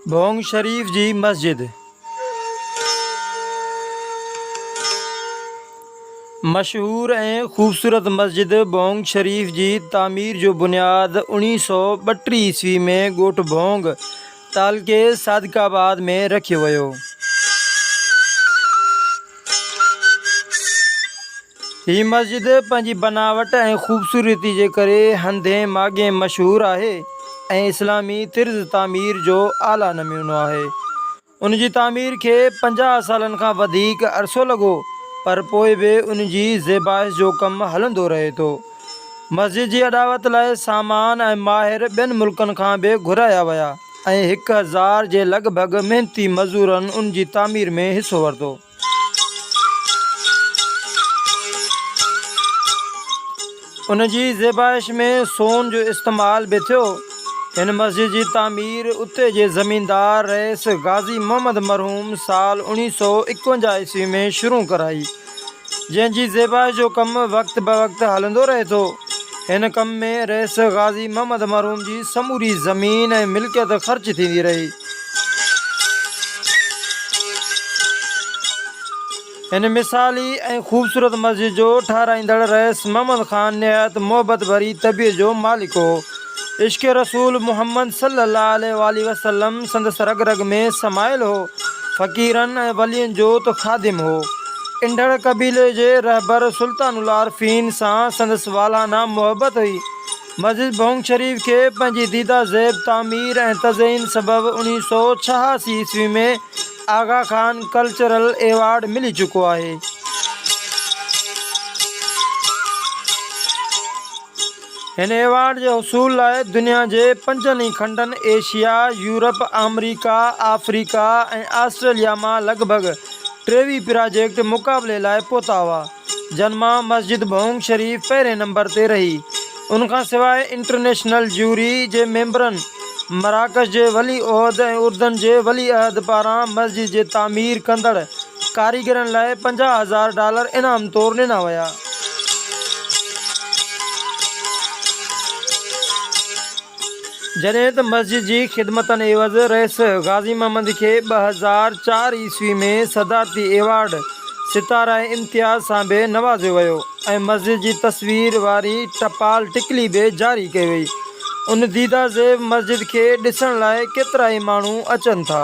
ڀونگ شريف جي مسجد. مشهور ۽ خوبصورت مسجد ڀونگ شريف جي تعمير جو بنياد اوڻيهه سئو ٻٽيهه عيسوي ۾ ڳوٺ ڀونگ، تعلقي صادق آباد ۾ رکيو ويو. هي مسجد پنهنجي بناوٽ ۽ خوبصورتي جي ڪري هنڌين ماڳين مشهور آهي ۽ اسلامي طرز تعمير جو اعليٰ نمونو آهي. ان جي تعمير کي 50 سالن کان وڌيڪ عرصو لڳو پر پوء به ان جي زيبائش جو ڪم هلندو رهي ٿو. مسجد جي اڏاوت لاء سامان ۽ ماهر ٻين ملڪن کان به گهرايا ويا ۽ 1000 جي لڳ ڀڳ محنتي مزورن ان جي تعمير ۾ حصو ورتو. ان جي زيبائش ۾ سون جو استعمال به ٿيو. هن مسجد جي تعمير اتي جي زميندار رئيس غازي محمد مرحوم سال 1951 عيسوي ۾ شروع ڪرائي، جنهن جي زيبائش جو ڪم وقت بوقت هلندو رهي ٿو. هن ڪم ۾ رئيس غازي محمد مرحوم جي سموري زمين ۽ ملڪيت خرچ ٿيندي رهي. هن مثالي ۽ خوبصورت مسجد جو ٺهرائيندڙ رئيس محمد خان نهايت محبت ڀري طبيعت جو مالڪ هو. عشق رسول محمد صلي الله عليه واٰله وسلم سندس رڳ رڳ ۾ سمايل هو. فقيرن ۽ ولين جو ته خادم هو. انڍڙ قبيلي جي رهبر سلطان العارفين سان سندس والهانه محبت هئي. مسجد ڀونگ شريف کي پنهنجي ديده زيب تعمير ۽ تزئين سبب 1986 عيسوي ۾ آغا خان ڪلچرل ايوارڊ ملي چڪو آهي. هن ايوارڊ جي حصول لاء دنيا جي پنجن ئي کنڊن ايشيا، يورپ، آمريڪا، آفريڪا ۽ آسٽريليا مان لڳ ڀڳ 23 پراجيڪٽ مقابلي لاء پهتا هئا. جن مان مسجد ڀونگ شريف پهرين نمبر تي رهي. ان کان سواء انٽرنيشنل جيوري جي ميمبرن مراڪش جي ولي عهد ۽ اردن جي ولي عهد پاران مسجد جي تعمير ڪندڙ ڪاريگرن لاء 50,000 ڊالر انعام طور ڏنا ويا. جڏهن ته مسجد جي خدمتن عيوض رئيس غازي محمد کي 2004 عيسوي ۾ صدارتي ايوارڊ ستاره امتياز سان به نوازيو ويو ۽ مسجد جي تصوير واري ٽپال ٽڪلي به جاري ڪئي وئي. ان ديده زيب مسجد کي ڏسڻ لاء ڪيترائي ماڻهو اچن ٿا.